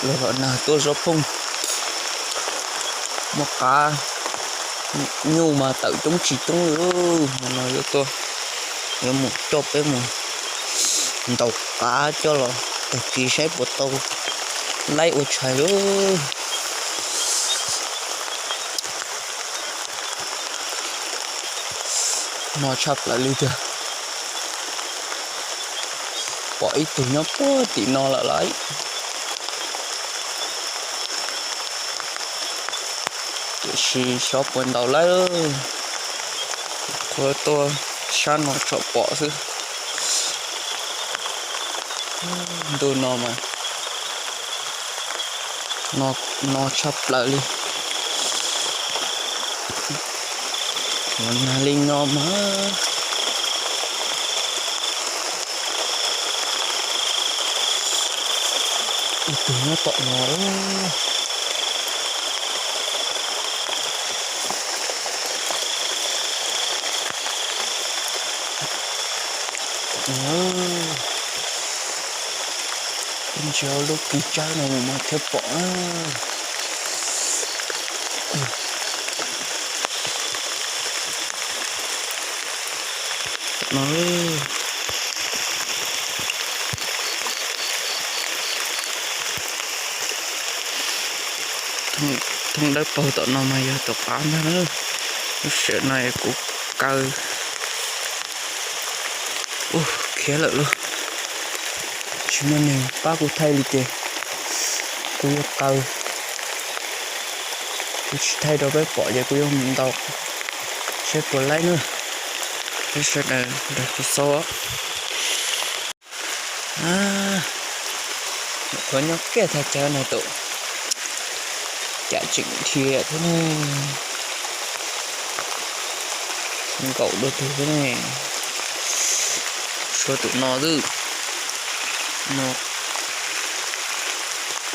Los nag tuaj zaub phooj, muaj qab nyuj mas tawm coob tsis coob li. No yuav tuaj, yuav mus coj peb mus ntaus qab coj los tag kis saib puas tau laib ua tshais lawm. No tshaj plaws li tiag. Pom ib tug nyob puag tim no lawm lauj. Tiam sis xyov puas ntaus laib, qhuav tuaj sab no tsom pom xwb. Ntu no mas no tshaj plaws li. Ua nag li no mas ib tug nyob tom no. Ntsia lub kis tsawb no mus mas thiaj pom na. Thoob dawb paug tom no mas yog tus qab ntag na. Lub sij hawm no es kuv kaw, ua khiav lawm lauj. Tsis muaj neeg pab kuv thaij li ces kuv yuav kaw. Kuv tsis thaij rau peb pom ces kuv yuav mus ntaus saib puas laib na. Peb sawv daws nrog kuv xauj. Qhov nyob kiag thaj chaw no tus cas tseem dhia thiab ne. Nkaum dua twg thiab ne. Suav tus no xwb, no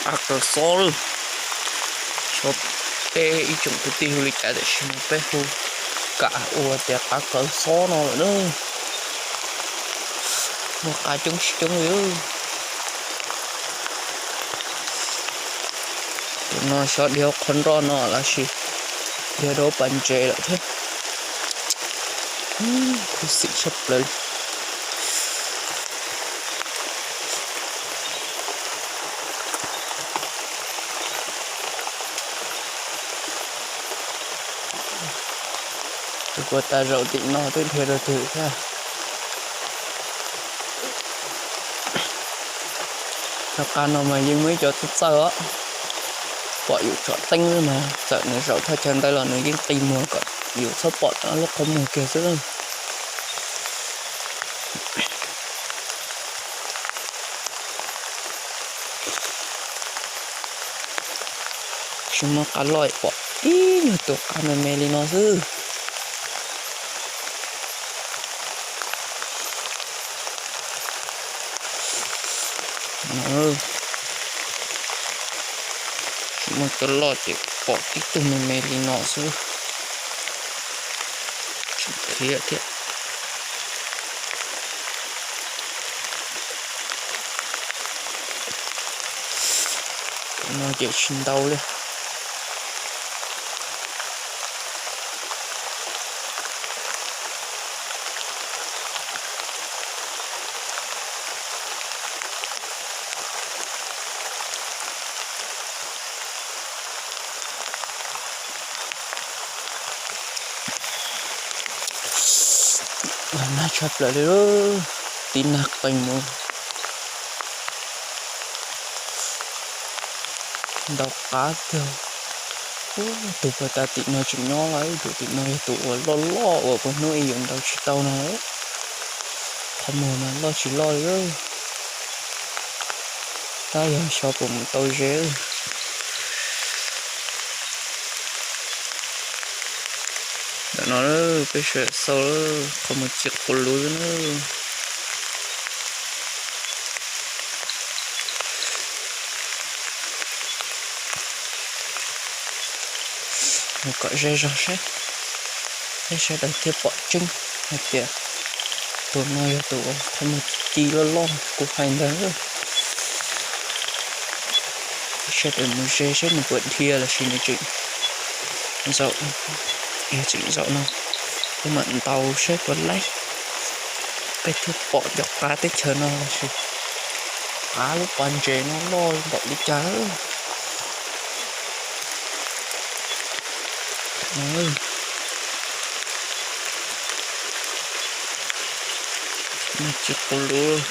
qab kaw xob lawm. Xyov peb ib tsoom kwv tij hu li cas tiam sis mas peb hu kam ua tias qab kaw xob no lawm na. Muaj qab coob tsis coob li. Tus no xyov dhia qhov nroj no los sis dhia rau pas ntses lawm thiab. Khuv xim tshaj plaws li. Tus puag ta zaum tim no twb dhia rau twg thiab. Cov qab no mas yeej muaj ib co txawj txawj os. Pom yus tsom teeb xwb mas txawm nws zaum thaj chaw ntawd los nws yeej qi muag kom yus txhob pom lub qhov muag kiag xwb. Tsis muaj qab loj pom tib nyuag tus qab me me li no xwb. Tsis muaj cov loj ces pom tib tug me me li no xwb. Tseem khiav thiab. No ces tsis ntau li. Nag tshaj plaws li, tib nag qees mus. Ntaus qab tiag. Tus puag ta tim no tseem nyob lawm, tus tim no yog tus uas loj loj uas puag hnub ib yuav ntaus tsis tau no. Qhov muag mas loj tsis loj li. Tab yog xyov puas mus tau ze. Ntawm no peb sawv daws xauj qhov muag ci quv luv xwb na. Mus kom ze zog seb, peb sawv daws thiaj pom tseeb hais tias tus no yog tus uas qhov muag ci loj loj kuv hais ntawd. Sawv daws mus ze saib nws puas dhia los sis nws tseem zaum, tseem zaum no, kuv mam ntaus saib puas laib. Peb thiaj pom cov qav teb chaws no los sis qav lub pas ntses no loj npaum li cas. Tsis qus lus.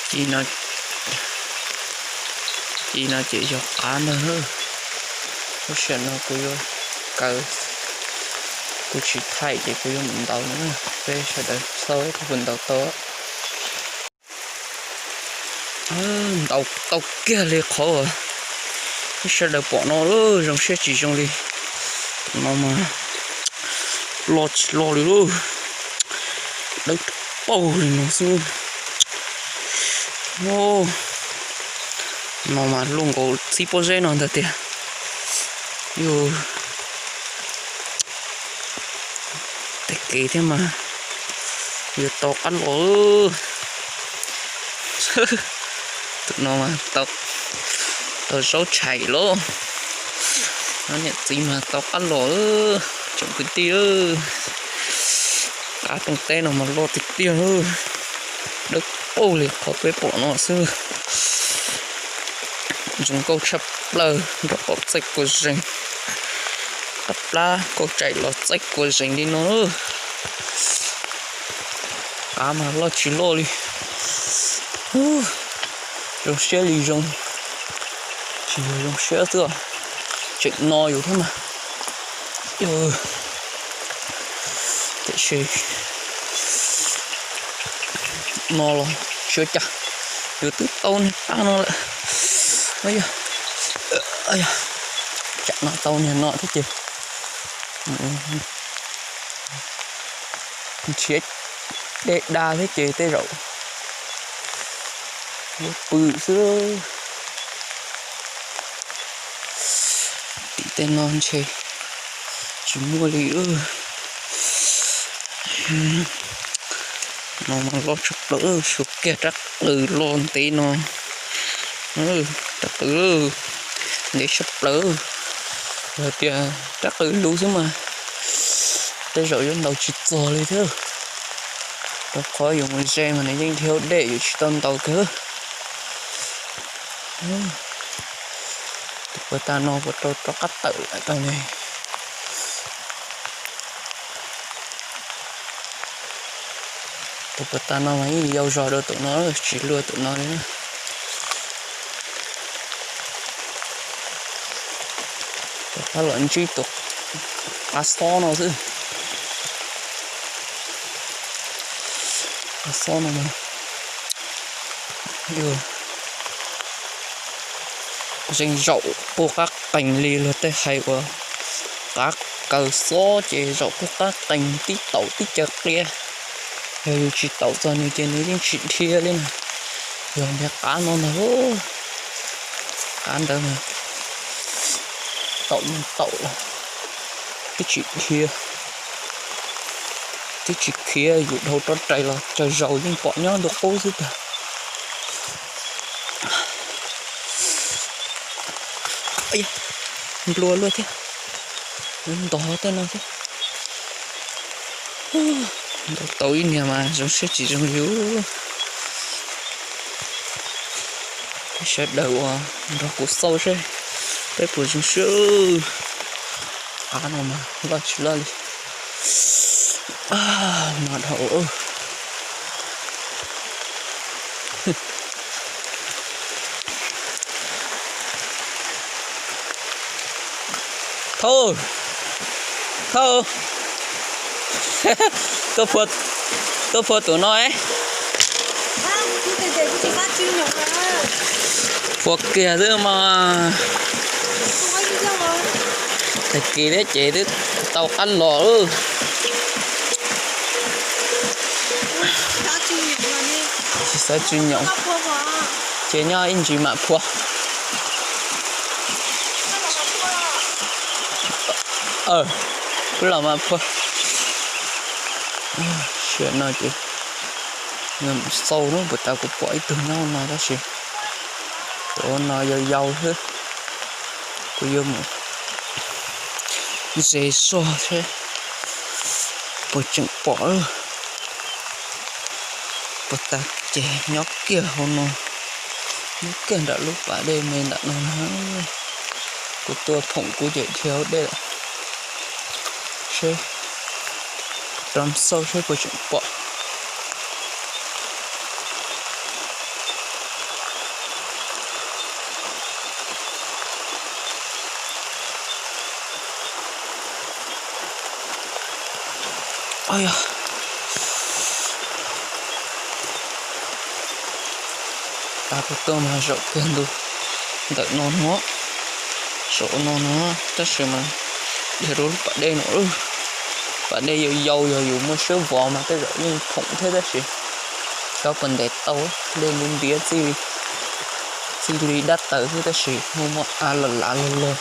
Ci no ces yog qav ntag. Lub sij hawm no kuv yuav kaw, kuv tsis thaij ces kuv yuav mus ntaus no. Peb sawv daws txhob kuv ntaus tau. Ntaus tau kiag li qhov peb sawv daws pom no, zoo siab tsis zoo li. Tus no mas loj tsis loj li lauj, dawb paug li no xwb. No mas luaj nkaus txhib pob zeb no ntag tiag. Yog tag kev thiab mas yuav tau qab los. Tus no mas tau zaub tshais lawm. No niam txiv mas tau qab los, tsoom kwv tij. Qav rooj teb no mas loj tiag tiag, dawb paug li qhov peb pom no xwb. Zoo nkauj tshaj plaws nrog qaum txaij kua zeeg, qab plab kauj tsaim los txaij kua zeeg li no. Qav mas loj tsis loj li. Zoo siab li zoo, tsis yog zoo siab xwb, tseem no yus thiab mas. Tiam sis no los tsis ua cas, yus twb tau niag qab no lawm. Tsam no tau niag no thiab ces nrhiav dej da thiab ces tej zaum yuav pw xwb. Tim tej no ntshe tsis muaj li. No mas loj tshaj plaws, suav kiag rab qws loj ntev no. Rab qws ntev tshaj plaws. Yog tias rab qws lus xwb mas tej zaum yuav ntaus tsis txog li thiab, rau qhov yuav mus ze mas nws yeej dhia dej, yuav tsis tau ntaus kiag. Tus puag ta no puas rau rov qab tawm lawm tau ne? Tus puag ta no mas yeej yau zog rau tus no, tsis luag tus no li. Rov qab los ntsib tus qav xob no xwb. Qav xob no mas yog zeeg zaum quj qab qees li luag tej hais uas qav kaws xob ces zaum quj qab qees tib taum tib caw qia. Yog yus tsis taum txog nws ces nws yeej tsis dhia li na. Yog niag qav no ntag, qav ntawd mas taum taum los twb tsis dhia, twb tsis khiav, yus dhau rov rais los cov zaus yeej pom nyob ntu qub xwb tag. Nplua luaj thiab, ntog tej no thiab. Ntaus tau ib niag mas zoo siab tsis zoo li. Peb sawv daws uas nrog kuv xauj seb peb puas zoo siab. Qav no mas loj tsis loj li. No dhau. Thauj, thauj, tuaj phua tus no. Phua kiag xwb mas. Tag kis thiab ces twb tau qab los lawm. Tsis xav tsis nyoom, ces nyob ib ntsis mam phua. Wb los mas phua. Sim no ces Xau na, puas tas kuv pom ib tug nyob no tab sis tus no yau yau xwb. Kuv yuav mus ze soj seb puas tseem pom. Puas tas ces nyob kiag hauv no, nyob kiag nram lub pas dej me ntawm no na. Kuv tuaj phoom kuv ces dhia hauv dej lawm. Seb, rov xauj seb puas tseem pom. Yog tas kuv tuaj mas zaum kiag ntu ntawm no no, zaum no no, tab sis mas dhia rau lub pas dej no. Pas dej yau yau, yog yus muaj siab vov mas tej zaum yeej phoom thiab tab sis xyov puas ntes tau. Dej ntiav ntiav, txij li dab taws xwb tab sis muaj muaj av los lav los los.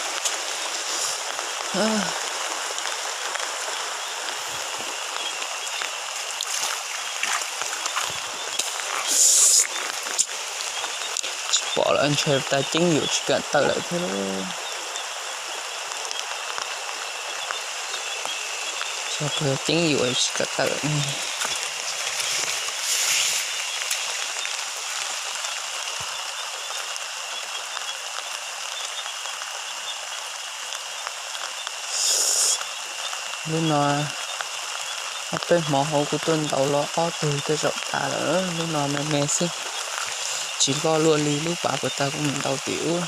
Tsis pom lawm, ntshe tas ceeb yuam tsis kam tawm lawm thiab. Tsis pom ceeb yuam tsis kam tawm lawm. Lub no ob peb hmo hauv kuv tuaj ntaus los ob tug tej zaum tas lawm, lub no me me xwb. Tsis loj luaj li lub pas puag ta kuv mus ntaus tim ub.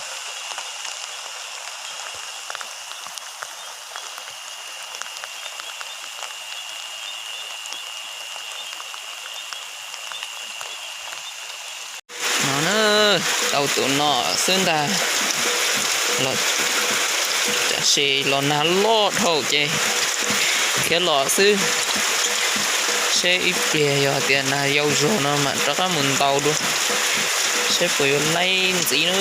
No na, tau tus no xwb ntag. Los, tab sis los nag loj dhau ces khiav los xwb. Seb ib pliag yog tias nag yau zog no mam rov qab mus ntaus dua, seb puas yuav laib ntxiv na.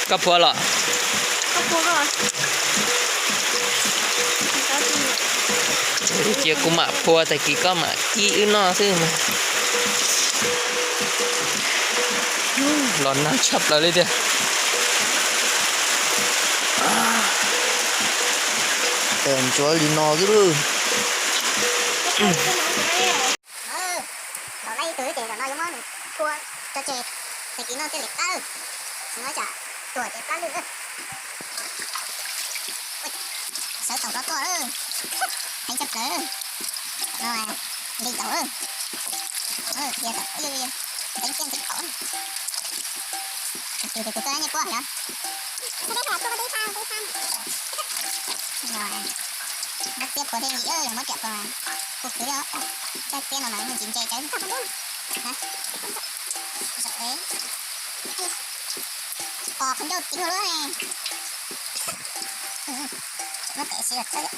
Koj phua los? Cia kuv mam phua tag kis koj mam kib wb noj xwb mas. Los nag tshaj plaws li tiag. Tes ntsuav li no xwb lawm. Los laib ib tug ces zaum no yuav muab nws phua tso tseg, tag kis noj thiaj li qab, tsis no tsam tuag ces plab lwj. Sawv thaum rov tuaj, heev tshaj plaws. Zaum no li tau, dhia tau, teeb kiag teeb qaum. Tus tus tus tuaj nej puab yog. Nab txiab puas thiaj yim yog muab riam ko, kuj khwv thiab. Nab txiab no mas ntsis ntse cawv. Os, qhov ncauj txeev lawm ne. Muab tes siv los txawb.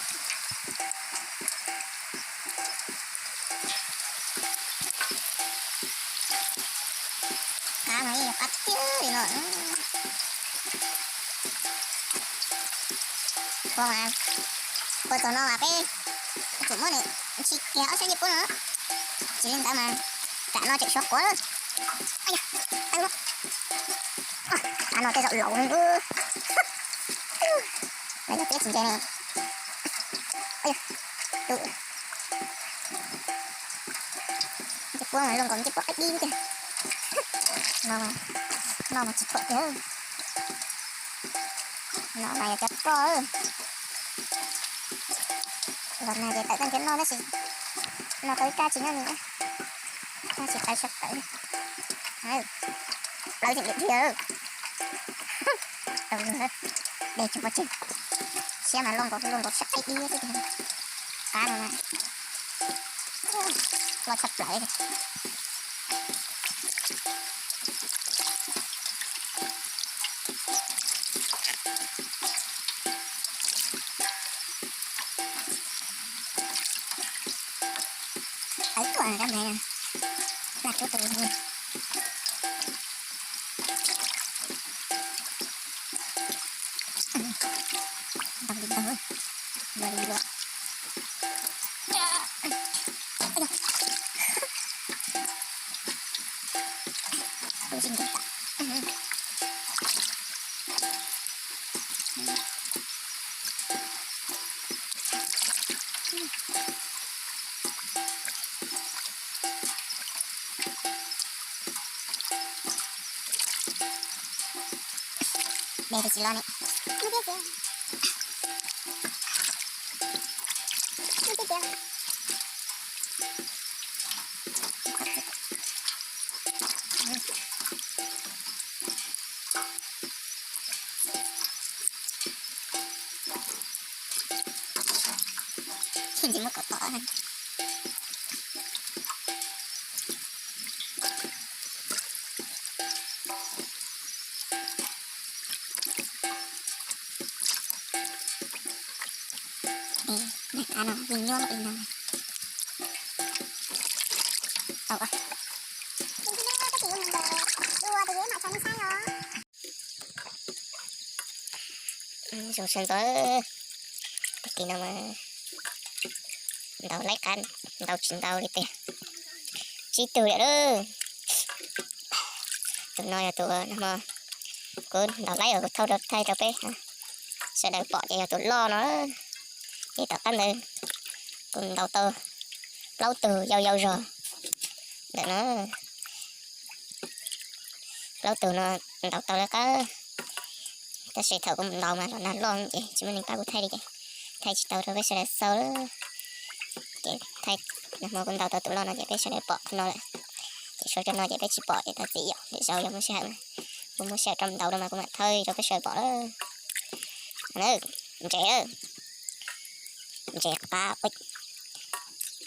Qab no yeej yog qab tiag li no. Phua mas, phua txog no mas peb tsum muab nws ntshis kiag ob sab ncej puab no. Tsis li ntawd mas tsam no tseem suav quav. Qab no tej zaum laus. Yog peb tsis ntse ne. Ncej puab mas luaj nkaus ncej puab qaib dib tiag. No mas tsis thuam tiag. No mas yog cov roj. Los nag ces tawm tag nrhiav noj tab sis no tau ib rab tsis nyob li, rab tsis tawv sab tawv. Plawv tseem dhia. Dej tsis pov tseg. Siab mas luaj nkaus luaj nkaus sab qaib dib xwb tiag. Qab no mas loj tshaj plaws. Tawv tuaj rab nplej na, laj rub tus. Ntog li ntog, luag li luag. De tsis los ne. Tsis muaj kom pom. Av no vim nyuaj li no. Tau. Zoo sawv ntxov. Tag kis no mas ntaus laib qab, ntaus tsis ntaus li tiag. Tsib tug lawm lauj. Tus no yog tus nag hmo kuv ntaus laib uas kuv thauj rau thaij rau peb sawv daws pom ces yog tus loj no. Ces tom qab ntawd kuv ntaus tau plaub tug yau yau zog ntawm no. Plaub tug no ntaus tau lawv qab, tab sis thaum kuv mus ntaus mas los nag loj ces tsis muaj neeg pab kuv thaij li ces thaij tsis tau rau peb sawv daws xauj lawm. Ces thaij, nag hmo kuv ntaus tau tus loj no ces peb sawv daws pom qhov no lawm. Ces sau rau no ces peb tsis pom ces tau txiv yom, lwm zaus yog muaj sij hawm, kuv muaj sij hawm rau ntaus rau mas kuv mam thaij rau peb sawv daws pom lawm. Ntses, ntses qab,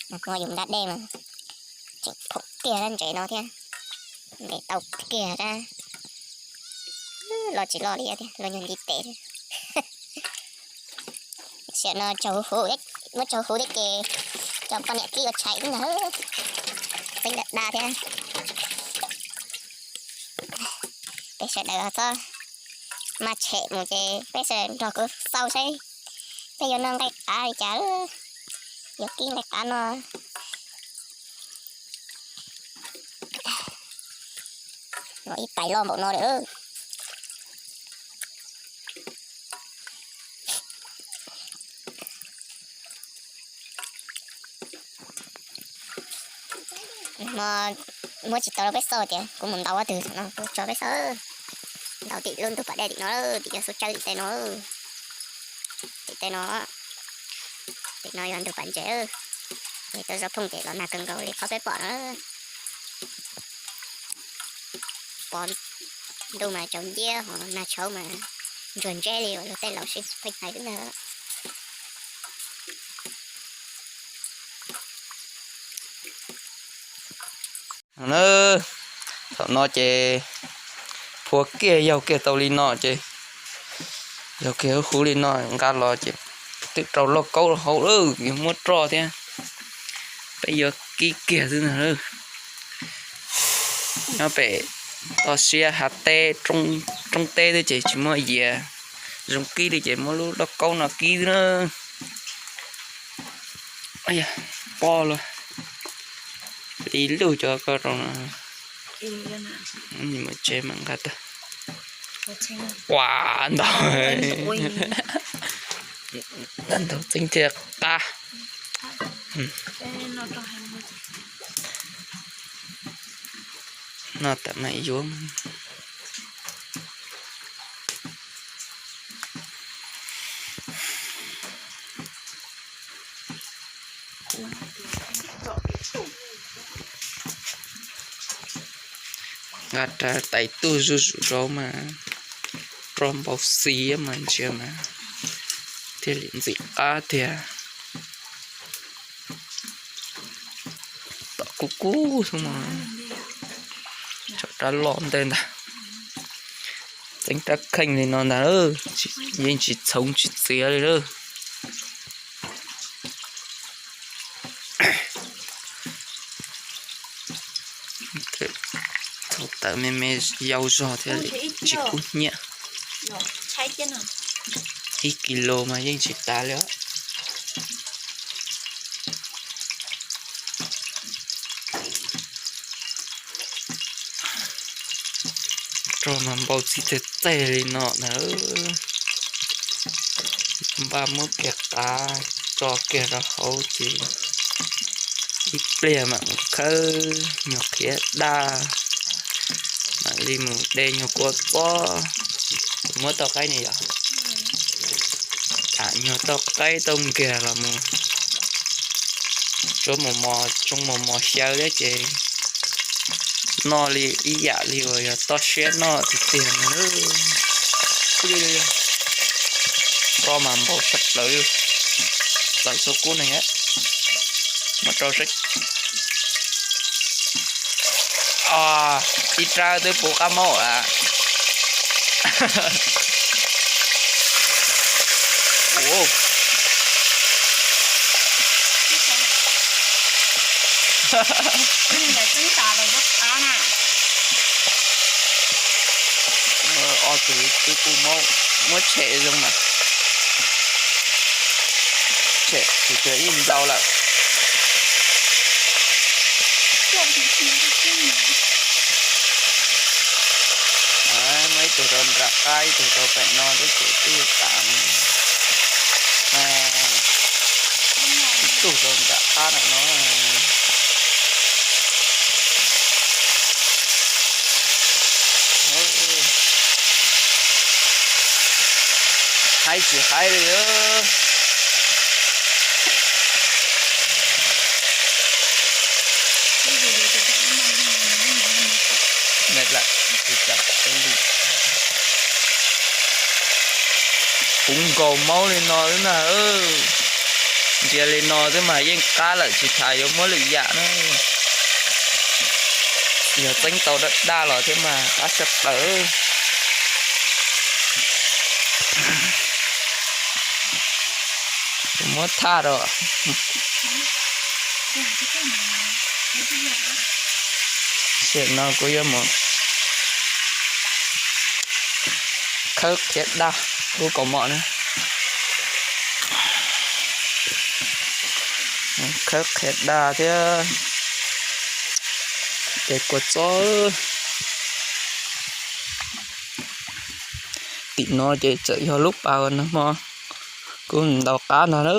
nag hmo yus nta dej mas tseem phoom kiag rab ntses no thiab. Ntes tau kiag rab, loj tsis loj li thiab, loj nyuag ntiv tes. Sim no tsaug huv, muab tsaug huv thiab ces cov poj niam kib ua tshais ib ntag, teeb da da thiab. Peb sawv daws txhob maj tshem mus ces peb sawv daws nrog kuv xauj saib peb yuav noj nqaij qav li cas, yuav kib nqaij qav no. Ib pais loj npaum no lawm. No muab tsis tau rau peb xauj tias kuv mus ntaus ob tug no kuv tso peb xauj. Ntaus tim lub ntug pas dej tim no, tim cov xub tsawb tim tej no. Tim tej no, tim no yog ntug pas ntses. Ces tau zaub phooj ces los nag kawg nkaus li qhov peb pom no. Pom ntuj mas tsaus nciab ho nag tshauv mas ntsuag ntseb li uas luag tej laus sib pheej hais xwb ntag. Na, thaum no ces phua kiag yaug kiag tau li no ces, yaug kiag huv huv li no nqa los ces twb rau lauj kaub hauv lawm, yuav muab roj thiab. Peb yuav kib kiag xwb ntag. Nyob pem toj siab hav teb, roob teb xwb ces tsis muaj yias zoo kib li ces muab lub lauj kaub no kib xwb na. Pob luaj li lug cov ko rau no. Mus tsev mas nqa tag. Ua ntau, ntau txeeb thiaj qab. Noj tam mam yuav. Nqa rau tais tuaj zuj zus zov mas roj npau xi mas ntsia mas thiaj li ntxim qab tiag. Tom kub kub xwb mas tsam rab loj ntej ntag. Txeeb rab kheej li no ntag, yeej tsis txhoov tsis txiav li lawm. Thaum tawm me me yau zog thiaj li tsis kub hnyiab. Ib kis lus mas yeej tsis tas li os. Roj mas npau txij txej txej li no ntag. Npaj muab kiag qav tso kiag rau hauv ces ib pliag mam mus khawb nyuag qhiav daj, mam li mus de nyuag kua txob. Muab tau qaib ne yom? Tham nyuag tau qaib tau nkiag los mus tsuab mus mos tsoo mus mos xyaw thiab ces noj li ib yam li uas yog toj siab noj tiag tiag no. Koj mas npau sab plaws, txawm txhua kub neeg. Muab rau seb. Ib rab twb puv qab maub lawm. Ob tug twb kuj maub, muab tshem zoo mas. Tshem tsis tau ib ntau lawm. Muab ib tug rau nram qab, ib tug rau pem no, twb ces twb tas. Ib tug rau nram qab no. Haib tsis haib li. Puv nkaus maub li no xwb na. Ntsia li no xwb mas yeej qab lawm tsis tas yuav muab lwm yam na. Yog txeeb tau daj daj los thiab mas qab tshaj plaws. Muab thaj rau. Tam no kuv yuav mus khawb qhiav daj, kuv kaus mom na. Khawb qhiav daj thiab ces kua txob. Tim no ces txawm yog lub pas nag hmo kuv ntaus qab ntag na.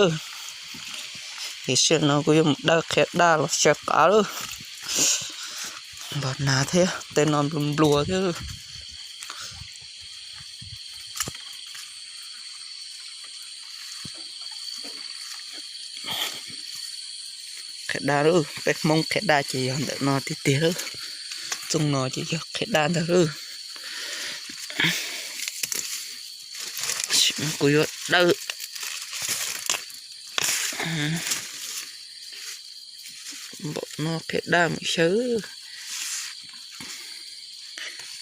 Ces tam no kuv yuav mus dawj qhiav daj los xyaw qav lawm. Npog nag thiab tej no nplua nplua thiab. Qhiav daj lawm, peb Hmoob qhiav daj ces yog ntawm no tiag tiag lawm. Txooj no ces yog qhiav daj ntag lawm. Kuv yuav dawj npaum no qhiav daj mus xyaw.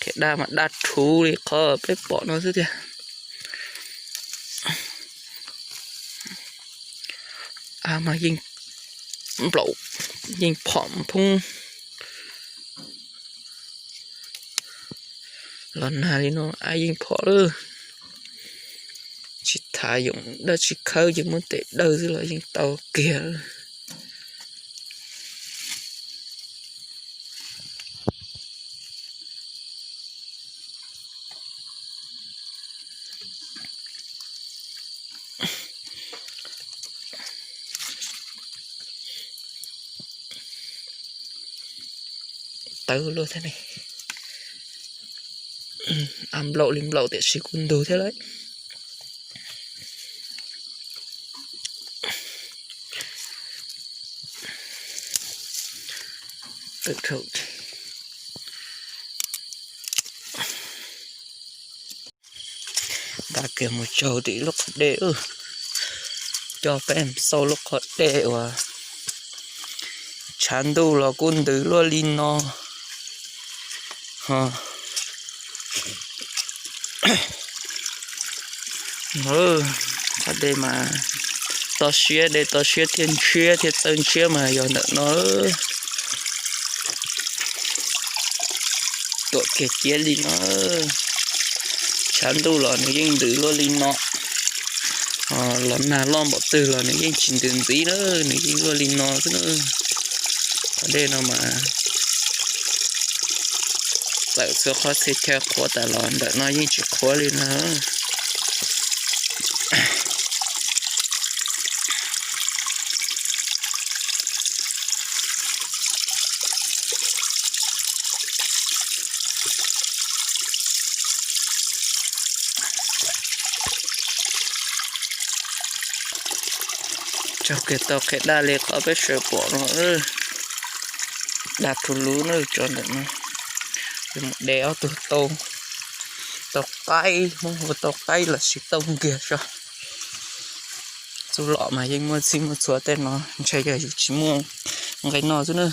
Qhiav daj mas daj rhuv li qhov peb pom no xwb tiag. Av mas yeej nplaum, yeej phom phoob. Los nag li no av yeej phom lawm. Tsis tham yoom dab tsi khawb ces muab tes dawj xwb los yeej tau kiag lawm. Tawv luaj thiab ne. Av nplaum li nplaum tiam sis kuj ntug thiab lawm. Nqa kiag mus tsaug tim lub qhov dej, coj peb xauj lub qhov dej uas tshav ntuj los kuj ntws luaj li no. Qhov dej mas toj siab, dej toj siab thiaj ntshiab thiaj txawj ntshiab mas yog ntawm no. Tuam kiag ciab li no. Tshav ntuj los nws yeej ntws luaj li no. Los nag loj npaum twg los nws yeej tsis ntws ntxiv na, nws yeej luaj li no xwb na. Qhov dej no mas txawm txhua qhov txhia chaw qhuav tas los ntawm no yeej tsis qhuav li na. Tsaug kiag tau qhia daj li qhov peb sawv pom no, daj thuv luv na, tso ntawm no. Yuav mus de ob tug tau, tau qaib, Hmoob hu tau qaib los sis tau nkiag tso. Txuj lom mas yeej muaj txhij muaj txhua tej no, ntshai yog yus tsis muaj nqaij noj xwb na.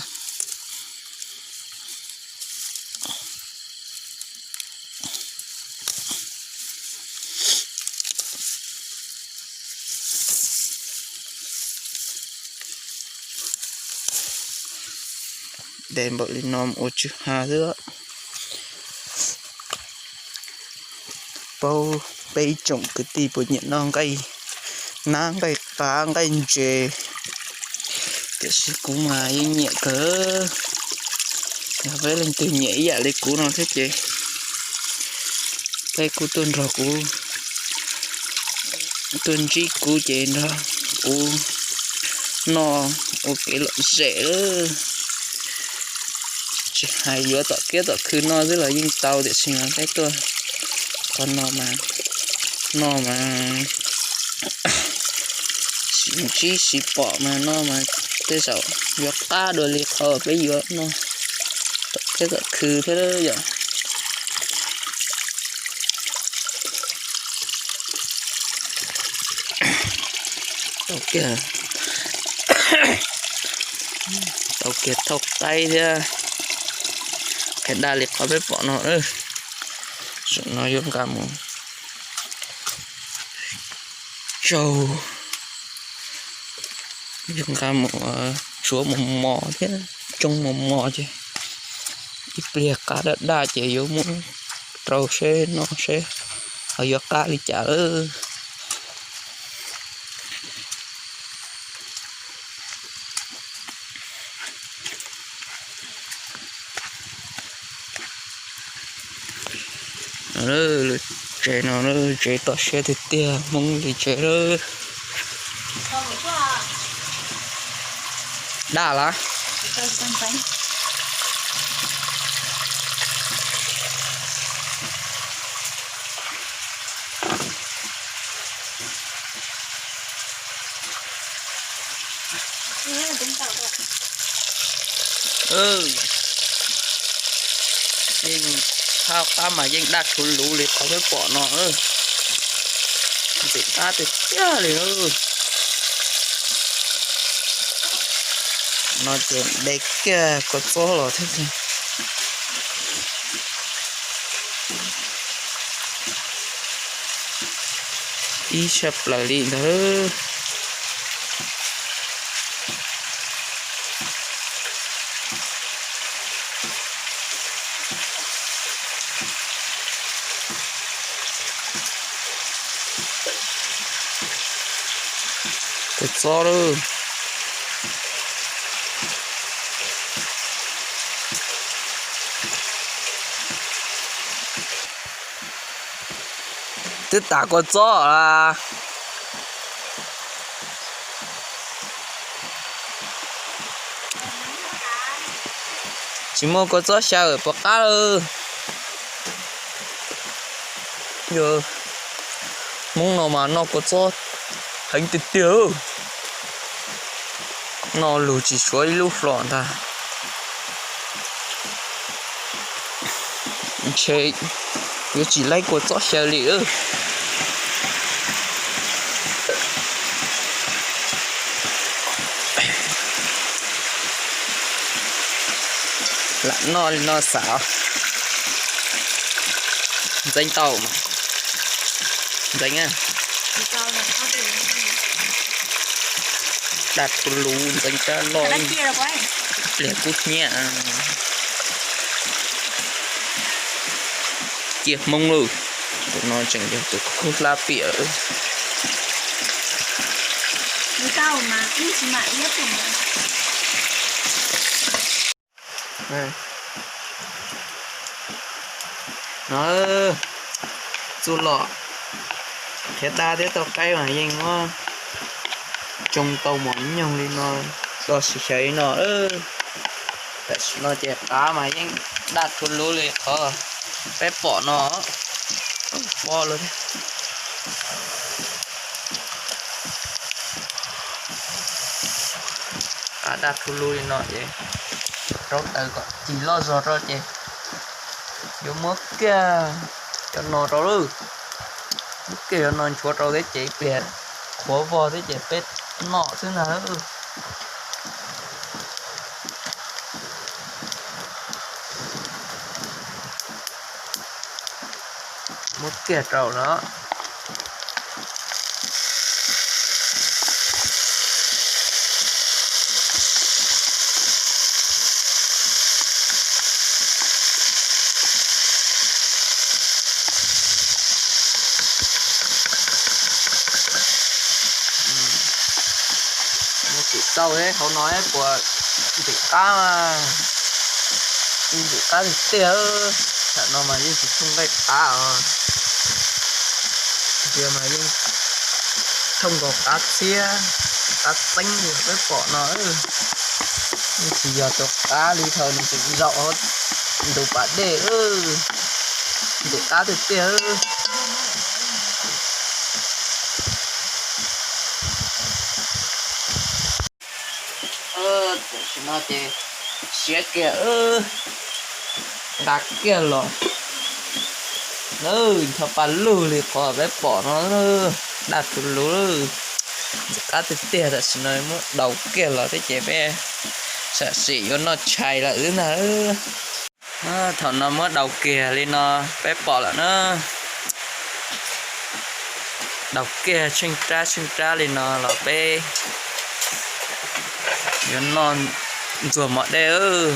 De npaum li no mus ua tsw ha xwb. Paub peb ib tsoom kwv tij puas nyiam noj nqaij nab, nqaij qab, nqaij ntses, tiam sis kuv mas yeej nyiam kawg. Yog peb leej twg nyiam ib yam li kuv no thiab ces peb kuj tuaj nrog kuv, tuaj ntsib kuv ces nrog kuv noj ua kev lom zem lawm. Tsis hais yuav tom kiab tom khw noj xwb los yeej tau, tiam sis mas peb tuaj qhov no mas, noj mas sim ntsib sim pom mas noj mas tej zaum yuav qab dua li qhov peb yuav noj tom kiab tom khw thiab yom. Tau kiag, tau kiag thauj qaib thiab. Qhia daj li qhov peb pom no, zaum no yuav nqa mus tsaug, yuav nqa mus tsuav mos mos thiab tsoo mos mos ces ib pliag qab daj daj ces yuav muab rau seb noj seb ho yuav qab li cas lawm. Lub tsev no, lub tsev toj siab tiag tiag, Hmoob li tsev lawm. Daj lawm. Yeej thaj qab mas yeej daj thuv luv li qhov peb pom no. Ntxim qab tiag tiag li. No ces de kiag kua txob los thiab. Ib tshaj plaws li ntag. Kua txob lawm. Twb tas kua txob a. Tsis muaj kua txob xyaw puas qab lawm. Yog Hmoob no mas noj kua txob heev tiag tiag. Noj lug tsis suav ib lub hlo ntag. Ntshe yuav tsis laib kua txob xyaw li. Lam noj li no xav. Ntxeev tau mas. Ntxeev a. Daj tu luv ntxeev rab loj. Pliag kub hnyiab. Ciaj Hmoob lawm. Tus no tseem yog tus khub hlab piam. No, txuj lom qhiav daj thiab tau qaib mas yeej muab tsoo tau mos nyoog li no, los sis xyaw li no. Tam sim no ces qav mas yeej daj thuv luv li qhov peb pom no. Pob lawm. Daj rhuv lug li no ces rauv taws kom cig loj zog rau ces yuav muab kiag cov no rau lawm. Muab kiag cov no nchuav rau thiab ces ib pliag qhuav vog thiab ces peb noj xwb ntag. Muab kiag rau no. Muab kim tau hauv no puas ntxim qab, ntxim qab tiag tiag. Tam no mas yeej tsis thooj nqaij qab os, tiag mas yeej thooj nkaus qab txhiab, qab txeeb li peb pom no. Yeej tsis yog cov qab li thaum nws tseem zaum hauv ntug pas dej, ntxim qab tiag tiag. Tam sim no ces siav kiag, nqa kiag los, ncho pa lug li qhov peb pom no, daj rhuv lug, ntxim qab tiag tiag. Tam sim no muab daus kiag los thiab ces peb sam sim yuav noj tshais lawm xwb ntag. Thaum no muab daus kiag li no peb pom lawm na. Daus kiag tsheej rab tsheej rab li no los peb yuav noj ntxuag mov dej.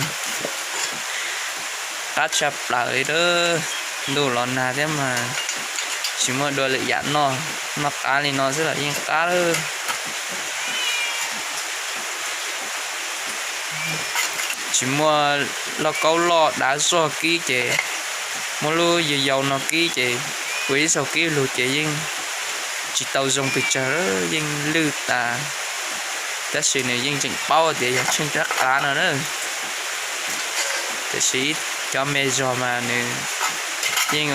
Qab tshaj plaws li, ntuj los nag thiab mas tsis muaj dua lwm yam noj, noj qab li no xwb los yeej qab lawm. Tsis muaj lauj kaub loj dav zog kib ces muab lub yau yau no kib ces ua ib zaug kib lug ces yeej tsis tau zoo pes tsawg, yeej lwj tas. Tab sis nws yeej tseem paub tias yog tsheej rab qab no na. Tiam sis cov me zog mas nws yeej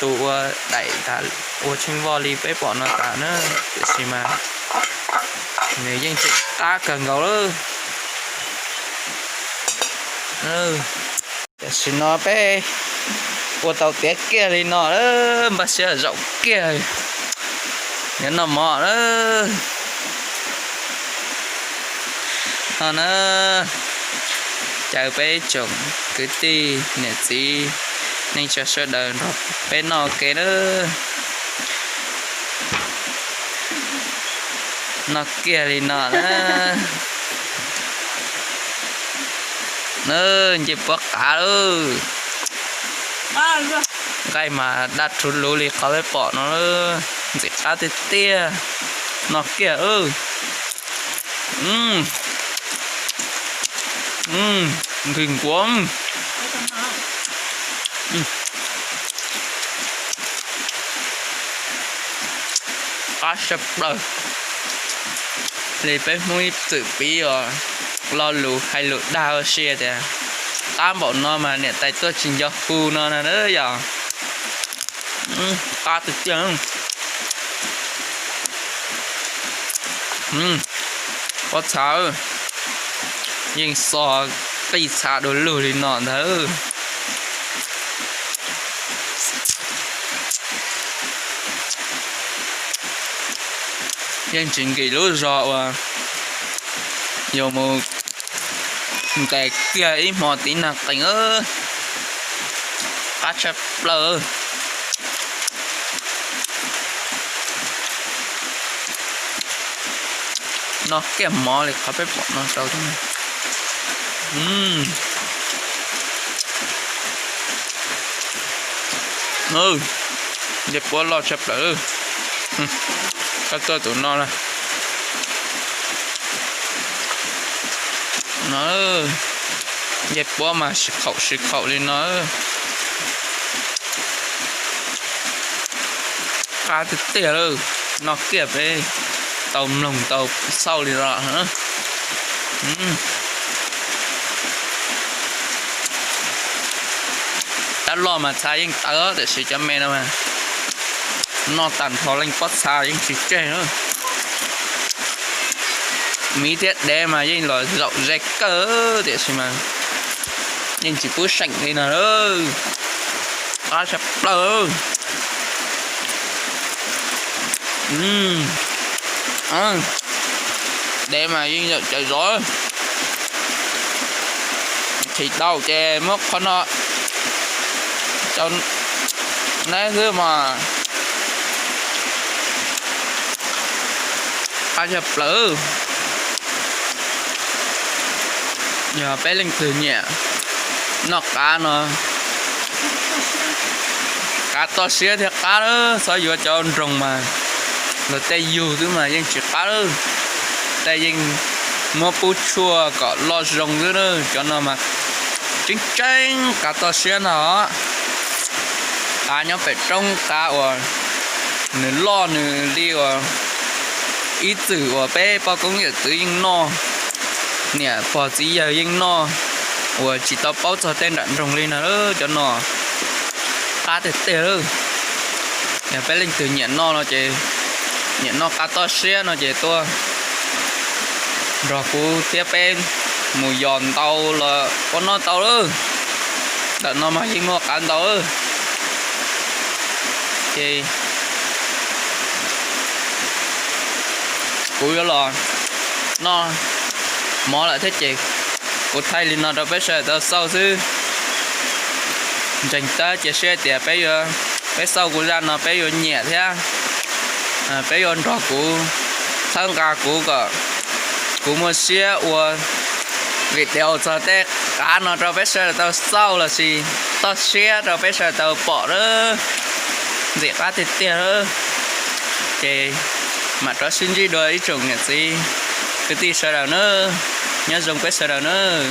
tus ua daim tas ua tsheej voj li peb pom no tas na. Tiam sis mas nws yeej tseem qab kawg nkaus lawm. Tam sim no peb ua tau tiav kiag li no, npaj siab zaum kiag yuav noj mov lawm. No na, caw peb tsoom kwv tij niam txiv neej tsa sawv daws nrog peb noj ua ke na. Noj kiag li no na. Nce puab qav lawm. Nqaij mas daj rhuv luv li qhov peb pom no, ntxim qab tiag tiag. Noj kiag. Nqhis nkuav. Qab tshaj plaws li peb Hmoob ib txwm piv os, lo lus hais lus dag ua si tias qab npaum no mas niam tais tuaj tsis nco hu no na yog. Qab tiag tiag. Pob txha yeej xo qij txha dua lug li no ntag. Yeej tsis nkim lub zog uas yuav mus ntes kiag ib hmo tiv nag qees. Qab tshaj plaws. Noj kiag mov li qhov peb pom no rau. Ncej puab loj tshaj plaws. Koj tuaj tus no na. No, ncej puab mas sib khaum sib khaum li no. Qab tiag tiag lawm. Noj kiag peb tau mloog tau xauj li no. Dab loj mas txha yeej tawv tiam sis cov me no mas noj tag nrho leej pob txha yeej tsis tseg na. Miv thiab dev mas yeej los zaum ze kawg tiam sis mas yeej tsis pub seem li no. Qab tshaj plaws. Dev mas yeej zaum cawv zov. Khi tau ces muab qhov no rau neb xwb mas qab tshaj plaws. Yog peb leej twg nyiam noj qav no, qav toj siab thiab qab, txhob yuav cov nroog mas luag tej yug xwb mas yeej tsis qab. Tej yeej muab pub tshuaj kom loj zoo xwb na. Cov no mas tseeb tseeb qav toj siab no. Qav nyob pem roob, qav uas nws loj nws li uas ib txwm uas peb poj koob yawm txwv yeej noj, niam pog txiv yawg yeej noj, uas tsis tau paub txog tej nram nroog li no. Cov no qab tiag tiag. Yog peb leej twg nyiam noj no ces, nyiam noj qav toj siab no ces tuaj nrog kuv thiab peb mus yos ntau los ua noj tau lawm. Ntawm no mas yeej muaj qav ntau lawm. Ces kuv yuav los noj mov lawm thiab ces kuv thaij li no rau peb sawv daws tau xauj xwb. Ntseeg tab cia siab tias peb yuav, peb xauj kuv zaj no peb yuav nyiam thiab peb yuav nrog kuv txhawb nqa kuv kom kuv muaj siab ua video txog tej qav no rau peb sawv daws tau xauj lossis toj siab rau peb sawv daws tau pom lawm. Ntxim qab tiag tiag lawm. Ces mam rov sib ntsib dua ib tsoom niam txiv kwv tij sawv daws nawb. Nyob zoo peb sawv daws nawb.